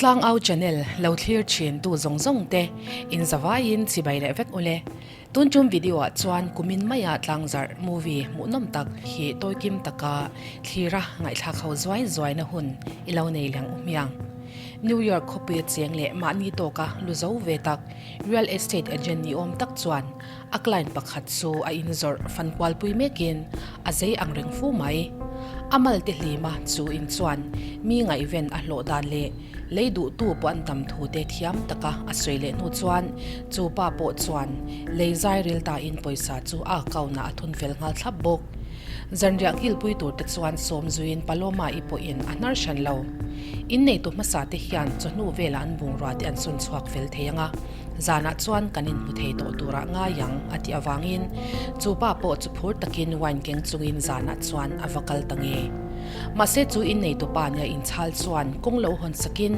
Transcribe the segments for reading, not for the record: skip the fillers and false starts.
Tlangau channel lo thlir thin tu zawng zawng te in zavaiin chibai leh vek ule. Tun tum video ah chuan kumin maia tlangzarh movie hmuhnawm tak hi tawikim taka thlira ngaihthlak ho zuai zuaina hun i lo nei leng u hmiang. New York khawpuia cheng leh mahni tawka lu zo ve tak real estate agent ni awm tak chuan a client pakhat chu a inzawrh fan kualpui mekin a zei ang reng fu mai. A malte hlima chu in chuan mi ngaihven a hlawh dan leh lei duhtu pawh an tam thu te thiam taka a sawi leh hnu chuan chu pa pawh chuan lei zai ril tain pawisa chu a account ah a thun fel nghal thlap bawk. Zanriah nghilpui tur te chuan sawm zuiin Paloma-i pawhin a hnar hran lo. Inneitu hmasa te hian chawhnu velah an bungrua te an sawn chhuak fel thei ang a, zanah chuan kan inhmu thei tawh turah ngai ang a tih avangin chu pa pawh chu phur takin wine keng chungin zanah chuan a va kal ta nge. Mahse chu inneitu pa nia inchhal chuan kawng lo hawn sakin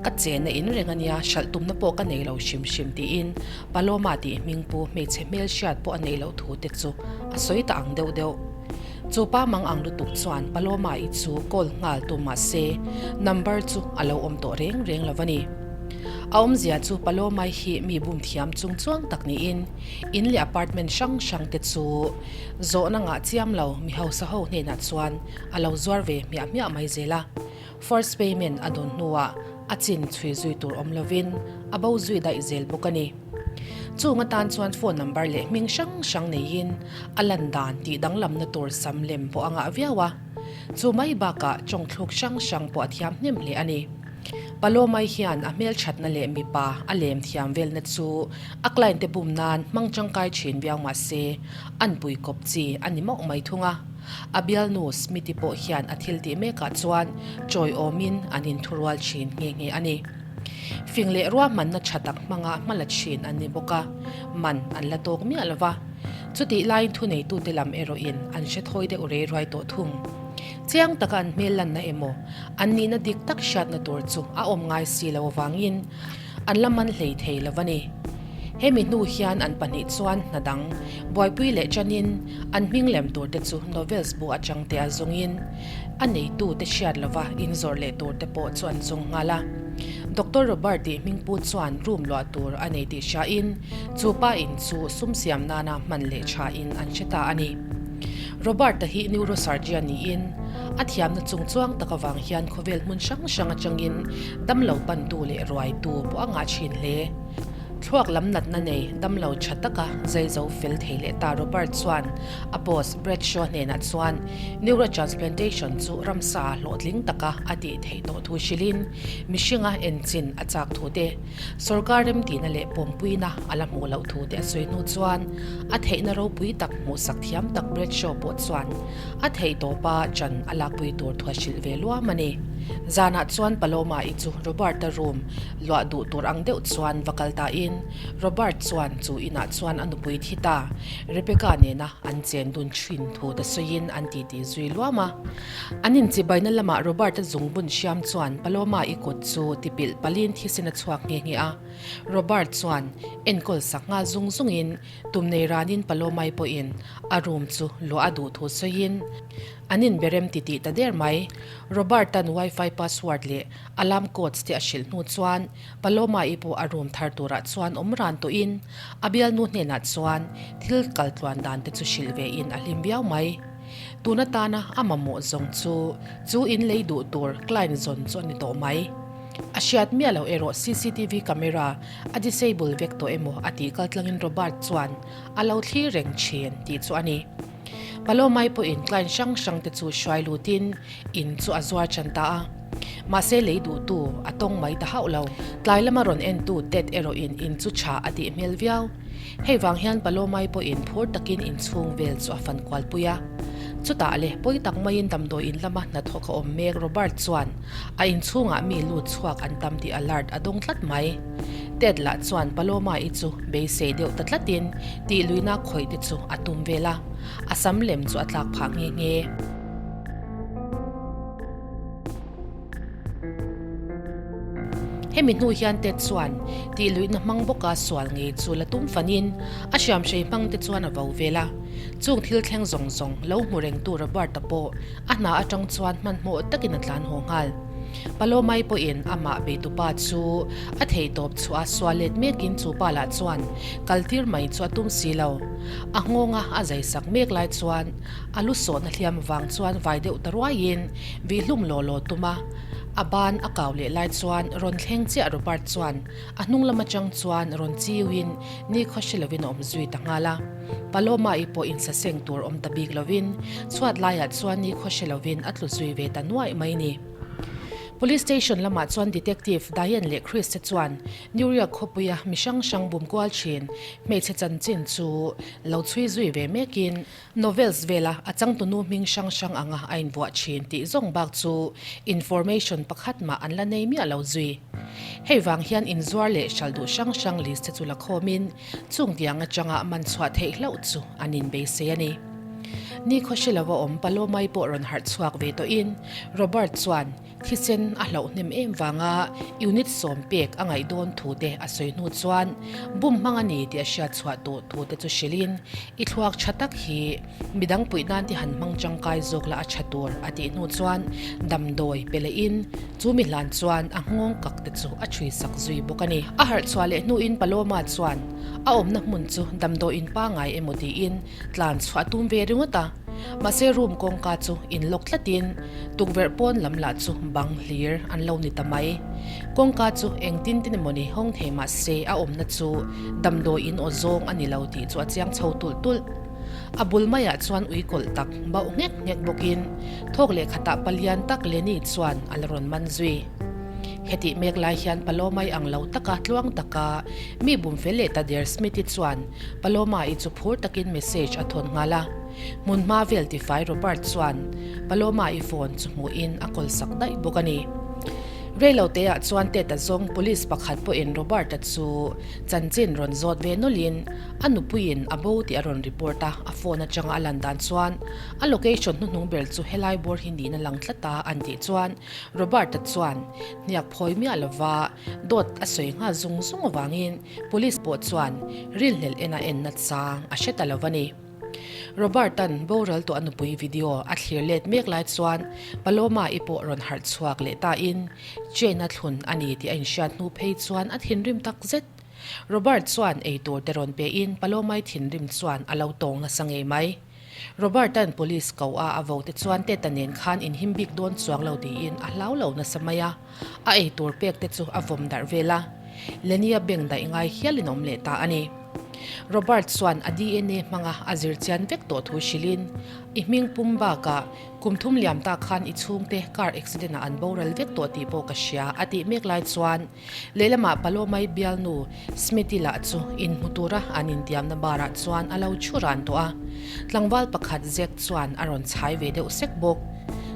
ka chenna in reng ania hralh tumna pawh ka nei lo hrim hrim tiin Paloma tih hmingpu hmeichhe hmel hriat pawh a neih loh thu te chu a sawi ta ang deuh deuh. Chu pa mang ang lutuk chuan Paloma-i chu call nghal tum mah se number chu a lo awm tawh reng reng lo a ni. A awmzia chu Paloma-i hi mi bum thiam chung chuang tak niin in leh apartment hrang hrang te chu zawhna ngah chiam lo mi hausa ho hnenah chuan a lo zuar ve hmiah hmiah mai zel a. First payment a dawn hnuah a chin chhui zui tur awm lovin a bo zui daih zel bawk a ni. Chung atan chuan phone number leh hming hrang hrang neiin a lan dan tih danglamna tur sam lem pawh a ngah viau a. Chu mai bakah chawngthluk hrang hrang pawh a thiam hnem hle a ni. Palomai hian a hmelthatna leh mipa a lem thiam velna chu a client te bum nan hmang tangkai thin viau mah se an pui kawp chi a ni mauh mai thung a. A bialnu Smithy pawh hian a thil tih mekah chuan chawiawmin an inthurual thin nghe nghe a ni. Fing leh ruahmanna tha tak hmanga hma la thin an ni bawk a, man an la tawk miah lo va. Chutih laiin thuneitute lam erawhin an hre thawi deuh rei ruai tawh thung. Chiang taka an hmel lanna emaw, an nihna dik tak hriatna tur chu a awm ngai si lo avangin an la man hlei thei lo a ni. Hemi hnu hian an pahnih chuan hna dang buaipui leh chanin an hming lem tur te chu novels bu atang te a zungin a neitu te hriat lova inzawrh leh tur te pawh chu an zung nghal a. Doctor Robert tih hmingpu chuan room luah tur a nei tih hriain chu pa in chu sum siam nana hman leh thain an hre ta a ni. Robert-a hi neurosurgeon niin a thiamna chung chuang tak avang hian khawvel hmun hrang hrang atangin damlo pantu leh ruaitu pawh a ngah thin hle. Thluak lam natna nei damlo tha taka zai zo fel thei leh ta Robert chuan a boss Bradshaw hnenah chuan neurotransplantation chu ramsa hlawhtling taka a tih theih tawh thu hrilhin mihringa enchin a chak thu te, sorkar remtihna leh pawmpuina a la hmuh loh thu te a sawi hnu chuan a theihna ropui tak hmuhsak thiam tak Bradshaw pawh chuan a theih tawpa chan a lakpui tur thu a hrilh ve luam a ni. Zanah chuan Paloma-i chu Robert-a room luah duh tur ang deuh chuan va kal tain Robert chuan chu inah chuan a nupui thi ta Rebecca nena an chen dun thin thu te sawiin an titi zui luam a. An inchibaina lamah Robert-a zungbun hriam chuan Paloma-i kut chu tipilh palin thisen a chhuak nghe nghe a. Robert chuan enkawl sak nghal zung zungin tum nei ranin Paloma-i pawhin a room chu luah a duh thu sawiin an inberem titih ta der mai. Robert-a'n wifi password leh Alarm codes te a hrilh hnu chuan Paloma-i pawh a room thar turah chuan awm ran tawhin a bialnu hnenah chuan thil kal tluan dan te chu hrilh ve in a hlim viau mai. Tun atana a mamawh zawng chu chu in lei duh tur client zawn chu a ni tawh mai. A hriat miah loh erawh cctv camera a disable vek tawh emaw a tih kaltlangin Robert chuan a lo thlir reng thin tih chu a ni. Palomai pawhin client hrang hrang te chu hruai lutin in chu a zuar chan ta a. Mahse lei duhtu a tawng mai ta hauh lo. Tlai lama rawn entu Ted erawhin in chu tha a tih hmel viau. Hei vang hian Palomai pawhin phur takin inchhung vel chu a fan kualpui a. Chutah le pawi tak maiin damdawi in lama hnathawk a awm mek Robert chuan a inchhungah mi lut chhuak an tam tih alert a dawng tlat mai. Ted lah chuan Paloma-i chu beisei deuh ta tlatin tih luihna khawih te chu a tum vel a, a sam lem chu a tlak phah nghe nghe. Hemi hnu hian Ted chuan tih luihna hmang bawka sual ngei chu la tum fanin a hriamhrei hmang te chuan a vo vel a. Chung thil thleng zawng zawng lo hmu rengtu Robert-a pawh a hna atang chuan hmanhmawh takin a tlan haw nghal. Palomai pawhin amah beitupa chu a theihtawp chhuah a sual let mekin chu pa lah chuan kaltir mai chu a tum si lo. A nghawnga a zaisak mek lai chuan a lu sawhna hliam vang chuan vai deuh ta ruaiin vihhlum law law tum a, a ban a kau leh lai chuan rawn thleng chiah Robert chuan a hnung lam atang chuan rawn chiuin nikhaw hre lovin a awm zui ta nghal a. Paloma-i pawh insaseng tur awm ta bik lovin chhuat laiah chuan nikhaw hre lovin a tlu zui ve ta nuaih mai ni. Police station lamah chuan Detective Diane leh Chris te chuan New York khawpuia mi hrang hrang bum kual thin hmeichhe chanchin chu lo chhui zui ve mekin Novels vela a changtunu hming hrang hrang anga a invuah thin tih zawng bak chu information pakhat mah an la nei miah lo zui. Hei vang hian inzuar leh hralh duh hrang hrang list te chu la khawmin chung tiang atanga man chhuah theih hlauh chu an inbeisei a ni. Ni khawhri lova awm Palomai pawh rawn harh chhuak ve tawhin Robert chuan Thisen a hlauh hnem em vanga unit sawm pek a ngaih dawn thu te a sawi hnu chuan bum hmang a ni tih a hriat chhuah tawh thu te chu hrilhin i thluak tha tak hi midang puih nan te han hmang tangkai zawk la a tha tur a tih hnu chuan damdawi pe lehin chu mi hlan chuan a nghawng kak te chu a thui sak zui bawk a ni. A harh chhuah leh hnuin Paloma chuan a awmna hmun chu damdawiin pangai emaw tiin tlan chhuah a tum ve ringawt a, mahse room kawngka chu in lock tlatin tukverh pawn lam lah chu bang hlir an lo ni ta mai. Kawngka chu engtin tin emawni hawng thei mahse a awmna chu damdawi in aw zawng a ni lo tih chu a chiang chho tulh tulh. A bul maiah chuan ui kawlh tak bauh nghek nghek bawkin thawk leh khatah palian tak Lenny chuan a la rawn man zui. Hetih mek lai hian Palomai ang lo taka tluang taka mi bum fel leh ta der Smithy chuan Paloma-i chu phur takin message a thawn nghal a. Hmun hma vel tifai Robert chuan Paloma-i phone chu hmuhin a call sak daih bawk a ni. Reiloteah chuan Ted-a zawng police pakhat pawhin Robert-a chu chanchin rawn zawt ve nawlhin a nupuiin a bo tih a rawn report a, a phone atanga a lan dan chuan a location hnuhnung ber chu helai bawr hi niin a lang tlat a an tih chuan Robert-a chuan hniak phawi miah lova dawt a sawi nghal zung zung avangin Police pawh chuan rilhlelh en a en na chang a hre ta lo a ni. Robert-a'n boral tawh a nupui video a thlir let mek lai chuan Paloma-i pawh rawn harh chhuak leh tain chain a thlun a ni tih a inhriat hnu phei chuan a thinrim tak zet. Robert chuan eitur te rawn pein Paloma-i thinrim chuan a lo tawng nasa ngei mai. Robert-a'n police ko a a vo te chuan Teta nen khan inhim bik dawn chuang lo tiin a hlau lo nasa mai a. A eitur pek te chu a vawm darh vel a, Lenny-a beng daih ngai hialin a awm leh ta a ni. Robert chuan a DNA hmanga a zir chian vek tawh thu hrilhin, I hming pum bakah kum thum liam ta khan i chhungte car accident ah an boral vek tawh tih pawh ka hria a tih mek lai chuan lehlamah Palomai bialnu Smithy lah chu inhmu tura an intiamna bar ah chuan a lo thu ran tawh a, tlangval pakhat zek chuan a rawn chhai ve deuh sek bawk.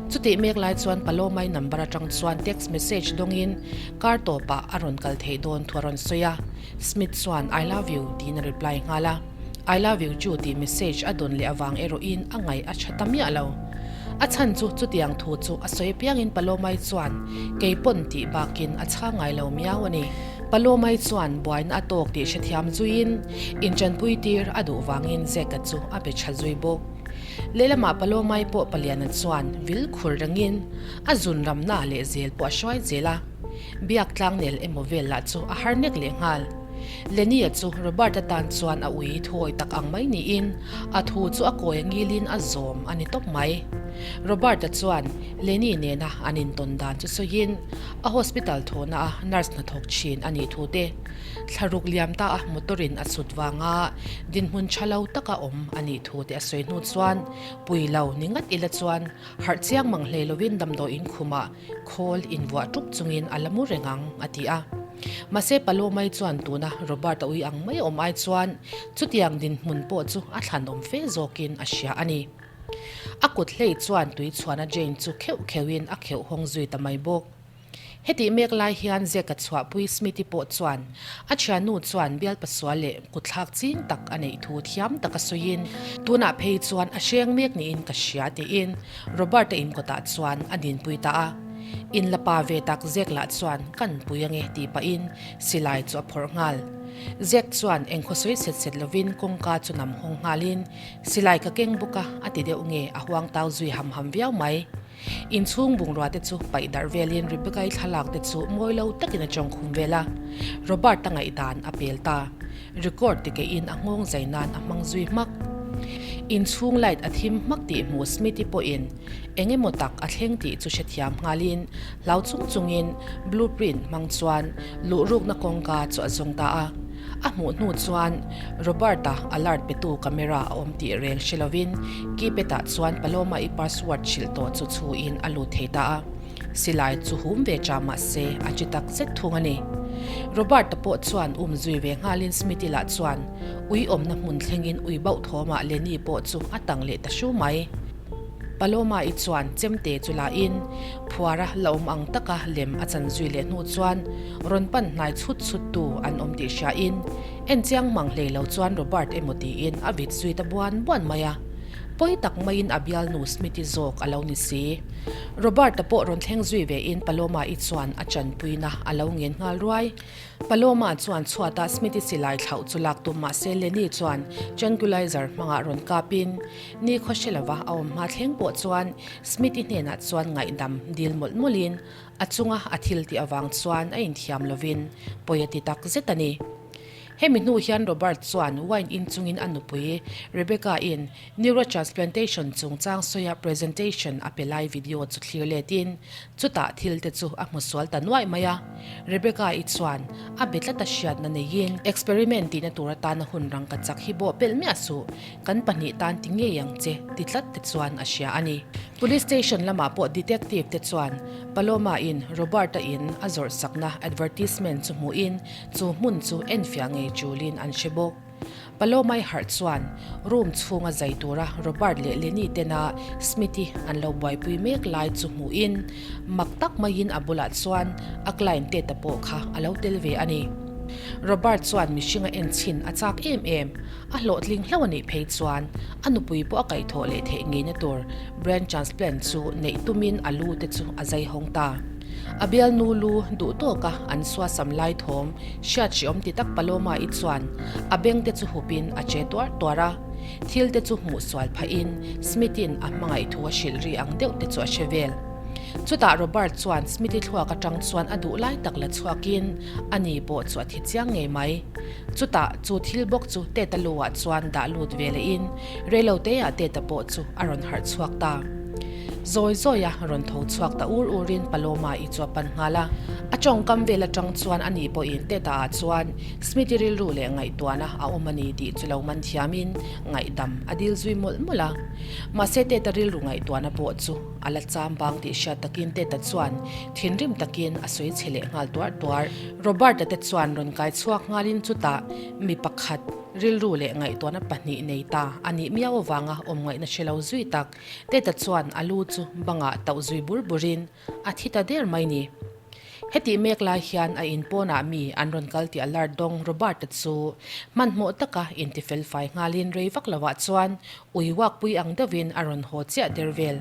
Chutih mek lai chuan Palomai number atang chuan text message dawngin kar tawpah a rawn kal theih dawn thu a rawn sawi a, Smith chuan I love you tiin a reply nghal a. I love you too tih message a dawn leh avang erawhin a ngaih a tha ta miah lo. A chhan chu chutiang thu chu a sawi apiangin Palomai chuan kei pawn tih bakin a chhang ngai lo miau a ni. Palomai chuan buaina a tawk tih hrethiam zuiin inṭanpui tir a duh vangin Zeka chu a be tha zui bawk. Lehlamah Palomai pawh Paliana chuan vil khur rengin a zun ramna leh zel pawh a hruai zel a. Biak tlangnel emaw vel lah chu a har nek leh nghal. Lenny-a chu Robert-a tan chuan a ui thuawi tak ang mai niin a thu chu a kawi a ngilin a zawm a ni tawp mai. Robert-a chuan Lenny nena an intawn dan chu sawiin a hospital thawhna a nurse hnathawk thin a nih thu te, thlaruk liam ta a motor-in a chhut vanga dinhmun tha lo taka awm a nih thu te a sawi hnu chuan pui lo ni ngat ila chuan harh chiang mang hlei lovin damdawiin khumah Khawl invuah ṭup chungin a la mu reng ang, a ti a. Mahse Palomai chuan tuna Robert-a ui ang mai awm ai chuan chutiang dinhmun pawh chu a thlanawm fe zawkin a hria a ni. A kut hlei chuan tui chhuana Jane chu kheuh kheuhin a kheuh hawng zui ta mai bawk. Hetih mek lai hian Zeka chhuahpui Smithy pawh chuan a thiannu chuan bial pasual leh kutthlak ching tak a neih thu thiam taka sawiin tunah phei chuan a hreng mek niin ka hria tiin Robert-a inkawtah chuan a dinpui ta a, In la pa ve tak Zek lah chuan kan pui ange tih pahin silai chu a phawrh nghal. Zek chuan engkhaw sawi set set lovin kawngka chu nam hawng nghalin silai ka keng bawk a a ti deuh nge a huang tau zui ham ham viau mai. Inchhung bungrua te chu paih darh velin Rebecca-i thlalak te chu mawi lo takin a chawng khum vel a, Robert-a ngaihdan a pel ta. Record ti keiin a nghawng zai nan a hmang zui hmak. Inchhung light a thim hmak tih hmu Smithy pawhin eng emaw tak a thleng tih chu hrethiam nghalin hlau chung chungin blueprint hmang chuan luhrukna kawngka chu a zawng ta a. A hmuh hnu chuan Robert-a alert petu camera a awm tih reng hre lovin keypad-ah chuan Paloma-i password hrilh tawh chu chhuin a lut thei ta a. Silai chu hum ve cha mah se a chi tak zet thung a ni. Robert-a pawh chuan um zui ve nghalin Smithy lah chuan ui awmna hmun thlengin ui bauh thawmah Lenny pawh chu a tang leh ta hru mai. Paloma-i chuan chemte chu lahin phuara la awm ang taka lem a chan zui leh hnu chuan rawn pan hnai chhut chhut tu an awm tih hriain en chiang mang hlei lo chuan Robert emaw tiin a vit zui ta buan buan mai a. Pawi tak maiin a bialnu Smithy zawk a lo ni si. Robert-a pawh rawn thleng zui vein Paloma-i chuan a chanpuina a lo ngen nghal ruai. Paloma chuan chhuata Smithy silai thlauh chu lak tum mah se Lenny chuan tranquilizer hmangah rawn kapin ni khaw hre lova a awm hma thleng pawh chuan Smithy hnenah chuan ngaihdam dil mawlh mawlhin a chunga a thil tih avang chuan a inthiam lovin pawi a ti tak zet a ni. Hemi hnu hian Robert chuan wine in chungin a nupui Rebecca-in neurotransplantation chungchang sawia presentation a pe lai video chu thlir letin chutah thil te chu a hmu sual ta nuaih mai a. Rebecca-i chuan a be tlat a hriatna neiin experiment tihna tur atana hun rangka chak hi bawh pelh miah suh, kan pahnih tan ti ngei ang che ti tlat te chuan a hria a ni. Police station lamah pawh detective te chuan Paloma-in Robert-a in a zawrh sakna advertisement chu hmuhin Chu hmun chu enfiah ngei chulin an hre bawk. Palomai harh chuan room chhunga zai tura Robert leh Lenny tena Smithy an lo buaipui mek lai chu hmuhin mak tak maiin a bulah chuan a client te ta pawh kha a lo tel ve a ni. Robert chuan mihringa en chhin a chak em em, a hlawhtling hlauh a nih phei chuan a nupui pawh a kaihthawh leh theih ngeina tur brain transplant chu neih tumin a lu te chu a zai hawng ta. A bialnu lu duh tawka an suasam lai thawm hriat hriawm ti tak Paloma-i chuan a beng te chu hupin a che tuar tuar a. Thil te chu hmuh sual phahin Smith-in a hmangaih thu a hrilh ri ang deuh te chu a hre vel. Chutah Robert chuan Smith-i thluak atang chuan a duh lai tak la chhuakin a ni pawh chu a thi chiang ngei mai. Chutah chu thil bawk chu Teta lu-ah chuan dah lut ve lehin reiloteah Teta pawh chu a rawn harh chhuak ta. Zawi zawi a rawn tho chhuak ta ur urin Paloma-i chu a pan nghal a. A tawngkam vel atang chuan ani pawhin Teta-ah chuan Smithy rilru leh ngaihtuahna a awm a ni tih chu lo man thiamin ngaihdam a dil zui mawlh mawlh a. Mahse Teta rilru ngaihtuahna pawh chu a la cham bang tih hriat takin Teta chuan thinrim takin a sawi chhe leh nghal tuar tuar. Robert-a te chuan rawn kai chhuak nghalin chutah mi pakhat rilru leh ngaihtuahna pahnih nei ta a nih miau avanga awm ngaihna hre lo zui tak Teta chuan a lu chu bangah tauh zui bur burin a thi ta der mai ni. Hetih mek lai hian a in pawnah mi an rawn kal tih alert dawng Robert-a chu hmanhmawh taka intifel fai nghalin rei vak lovah chuan ui uakpui ang deuhin a rawn haw chiah der vel.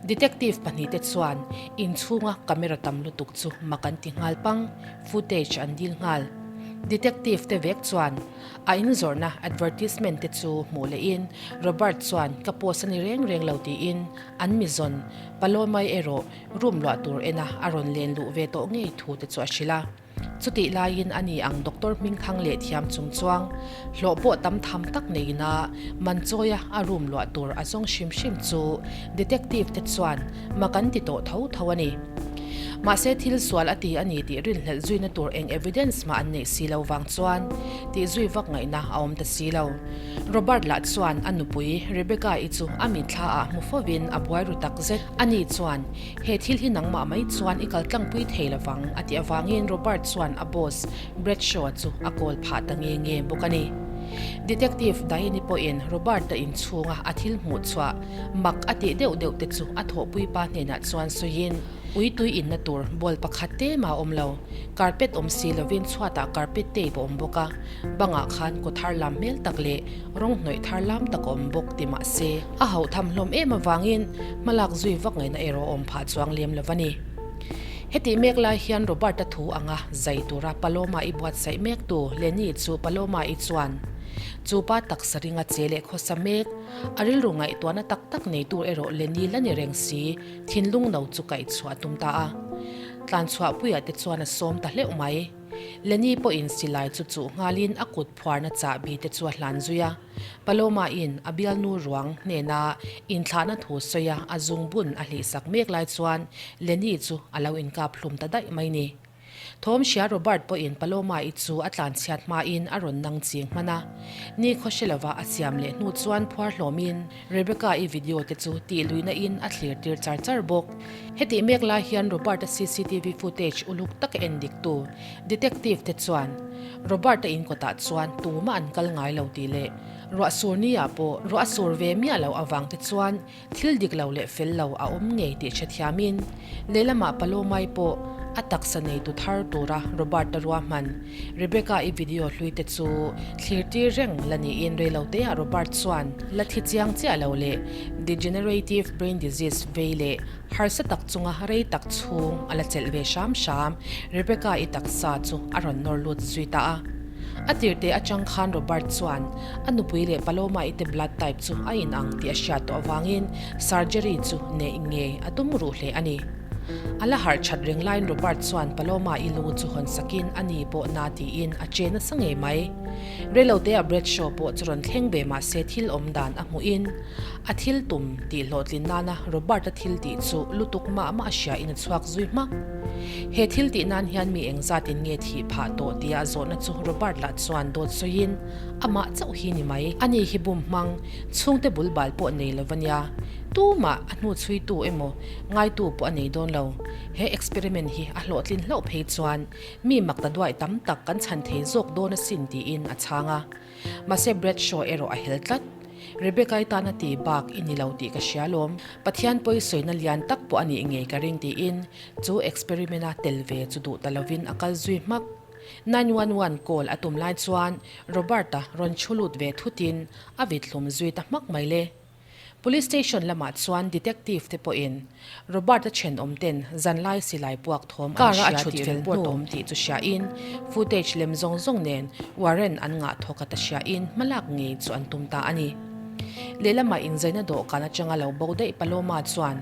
Detective pahnihte chuan inchhunga camera tam lutuk chu mak an ti nghal pang, footage an dil nghal. Detective te vek chuan A inzawrhna advertisement te chu hmuh lehin Robert chuan ka post a ni reng reng lo tiin an mi zawn Palomai erawh room luah tur ena a rawn len luh ve tawh ngei thu te chu a hrilh a. Chutih laiin ani ang doctor hmingthang leh thiam chung chuang hlawh pawh tam tham tak neina man chawia a room luah tur a zawng hrim hrim chu detective te chuan mak an ti tawh tho tho a ni. Mahse thil sual a ti a ni tih rinhlelh zuina tur eng evidence mah an neih si lo vang chuan tih zui vak ngaihna a awm ta si lo. Robert lah chuan a nupui Rebecca-i chu a mitthla ah hmu fovin a buai ru tak zet. Ani chuan, He thil hi nangmah mai chuan i kal tlangpui thei lovang a tih avangin Robert chuan a boss Bradshaw chu a call phah ta nge nge bawk a ni. Detective Diane-i pawhin Robert-a inchhunga a thil hmuh chhuah Mak a tih deuh deuh te chu a thawhpui pa hnenah chuan sawiin, Ui tui inna tur ball pakhat te mah a awm lo. Carpet awm si lovin chhuatah carpet tape a awm bawk a, bangah khan kaw thar lam hmel tak leh rawng hnawih thar lam tak a awm bawk ti mah se, a hauh tham hlawm em avangin hmalak zui vak ngaihna erawh a awm phah chuang lem lo a ni. Hetih mek lai hian Robert-a thu anga zai tura Paloma-i buatsaih mektu Lenny chu Paloma-i chuan. Chu pa taksa ringa che leh khawsa mek, a rilru ngaihtuahna tak tak neitu erawh Lenny la ni reng si, thinlung no chu kaih chhuah a tum ta a. Tlanchhuahpuia te chuan a sawm ta hleuh mai. Lenny pawhin silai chu chuh nghalin a kut phuarna chahbi te chu a hlan zui a. Paloma-in a bialnu ruang hnena inthlahna thu sawi a a zungbun a hlihsak mek lai chuan Lenny chu a lo inkap hlum ta daih mai ni. Thawm hria Robert pawhin Paloma-i chu a tlanchhiat hmain a rawn nang ching hman a. Ni khaw hre lova a siam leh hnu chuan phuar hlawmin Rebecca-i video te chu tih luihna in a thlir tir char char bawk. Hetih mek lai hian Robert-a cctv footage uluk taka en diktu detective te chuan Robert-a in kawtah chuan tumah an kal ngai lo tih leh ruah sur ni ah pawh ruah a sur ve miah loh avang te chuan Thil dik lo leh fel lo a awm ngei tih hrethiamin lehlamah Palomai pawh a taksa neitu thar tura Robert-a ruahman Rebecca-i video hlui te chu thlir tir reng la niin reiloteah Robert chuan la thi chiang chiah lo leh degenerative brain disease vei leh harsa tak chunga rei tak chhung a la chelh ve hram hram Rebecca-i taksa chu a rawn nawr lut zui ta a. A tirte atang khan Robert chuan a nupui leh Paloma-i te blood type chu a inang tih a hriat tawh avangin surgery chu neih ngei a tum ruh hle a ni. A la harh that reng laiin Robert chuan Paloma-i lu chu hawn sakin a ni pawh na tiin a che nasa ngei mai. Reiloteah Bradshaw pawh chu rawn thleng ve mahse thil awm dan a hmuhin a thil tum tih hlawhtlin nana Robert-a thil tih chu lutuk mah mah a hriain a chhuak zui hmak. He thil tih nan hian mi engzatin nge thih phah tawh tia a zawhna chu Robert lah chuan dawt sawiin amah chauh hi ni mai. Ani hi bum hmang, chhungte bul bal pawh nei lo va nia. Tumah a hnu chhuitu emaw ngaitu pawh a nei dawn lo. He experiment hi a hlawhtlin hlauh phei chuan mi mak ta duai tam tak kan chhan thei zawk dawn asin tiin a chhang a. Mahse Bradshaw erawh a hel tlat. Rebecca-i tan a ti bak i ni lo tih ka hria lawm. Pathian pawi sawina lian tak pawh a nih ngei ka ring tiin chu experiment-a tel ve chu duh ta lovin a kal zui hmak. 911 call a tum lai chuan Robert-a rawn chhu lut ve thutin a vit hlum zui ta hmak mai le. Police station lamah chuan detective te pawhin Robert-a thenawm ten zanlai silai puak thawm an hria tih report awm tih chu hriain footage lem zawng zawng nen warrant an ngah thawk a ta hriain hmalak ngei chu an tum ta a ni. Lehlamah inzaina dawhkan atanga lo bo daih Paloma chuan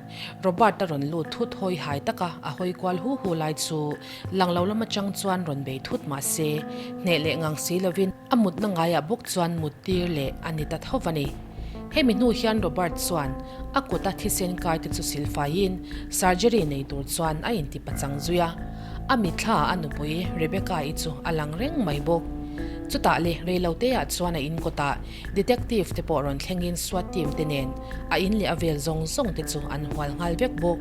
Robert-a rawn lut thut hawi hai taka a hawi kual hu hu lai chu lang lo lam atang chuan rawn bei thut mah se hneh leh ngang si lovin a mutna ngaiah bawk chuan mut tir leh a ni ta tho va ni. Hemi hnu hian Robert chuan a kuta thisen kai te chu silfaiin surgery nei tur chuan a inti pachang zui a, a mitthla a nupui Rebecca-i chu a lang reng mai bawk. Chutah leh reiloteah chuan a inkawtah detective te pawh rawn thlengin SWAT team te nen a in leh a vel zawng zawng te chu an hual nghal vek bawk.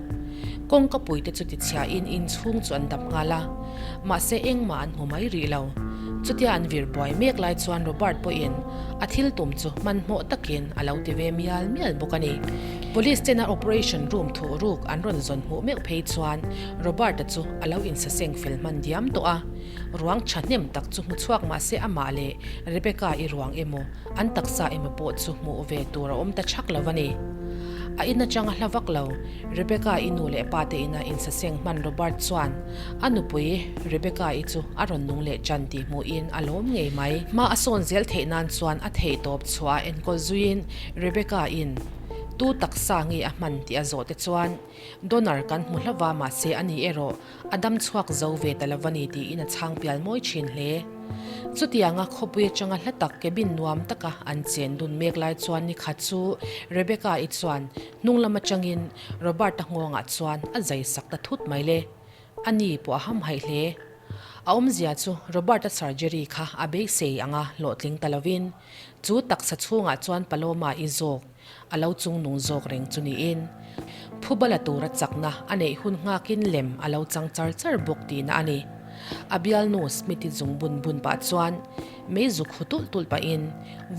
Kawngka pui te chu tichhiain inchhung chu an dap nghal a, mahse engmah an hmu mai rih lo. Chutia an vir buai mek lai chuan Robert pawhin a thil tum chu hmanhmawh takin a lo ti ve mial mial bawk a ni. Police tena operation room thuh ruk an rawn zawn hmuh meuh phei chuan Robert-a chu a lo insaseng fel hman diam tawh a. Ruang thahnem tak chu hmu chhuak mah se amah leh Rebecca-i ruang emaw an taksa emaw pawh chu hmuh ve tur a awm ta chak lo a ni. A in atanga hla vak lo, Rebecca-i nu leh pa te ina insaseng hman Robert chuan a nupui Rebecca-i chu a rawn nung leh tan tih hmuhin a lawm ngei mai. Hma a sawn zel theih nan chuan a theih tawp chhuah a enkawl zuiin Rebecca-in tu taksa nge a hman tih a zawh te chuan donor kan hmu hlauh a mahse ani erawh A dam chhuak zo ve ta lo a ni tiin a chhang pial mawi thin hle. Chutianga khawpui atanga hla tak cabin nuam taka an chen dun mek lai chuan ni khat chu Rebecca-i chuan hnung lam atangin Robert-a nghawngah chuan a zai sak ta thut mai le. A ni pawh a hamhaih hle. A awmzia chu Robert-a surgery kha a beisei anga hlawhtling ta lovin chu taksa chhungah chuan Paloma-i zawk A lo chungnung zawk reng chu niin, phubala tura chakna a neih hun nghakin lem a lo chang char char bawk tihna a ni. A bialnu Smith-i zung bun bun pah chuan mei zuk hu tulh tulh pahin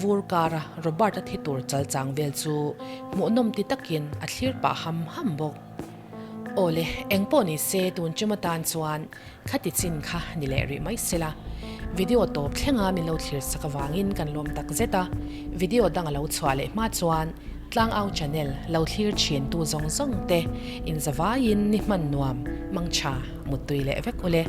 vur kara Robert-a thi tur chal chang vel chu hmuhnawm ti takin a thlir pah ham ham bawk. Awle, engpawh ni se tun tum atan chuan Khati chin kha ni leh rih mai sela. Video tawp thlenga min lo thlir sak avangin kan lawm tak zet a, video dang a lo chhuah leh hma chuan Tlangau channel lo thlir thin tu zawng zawng te inzavaiin ni hman nuam mangtha muttui leh vek ule.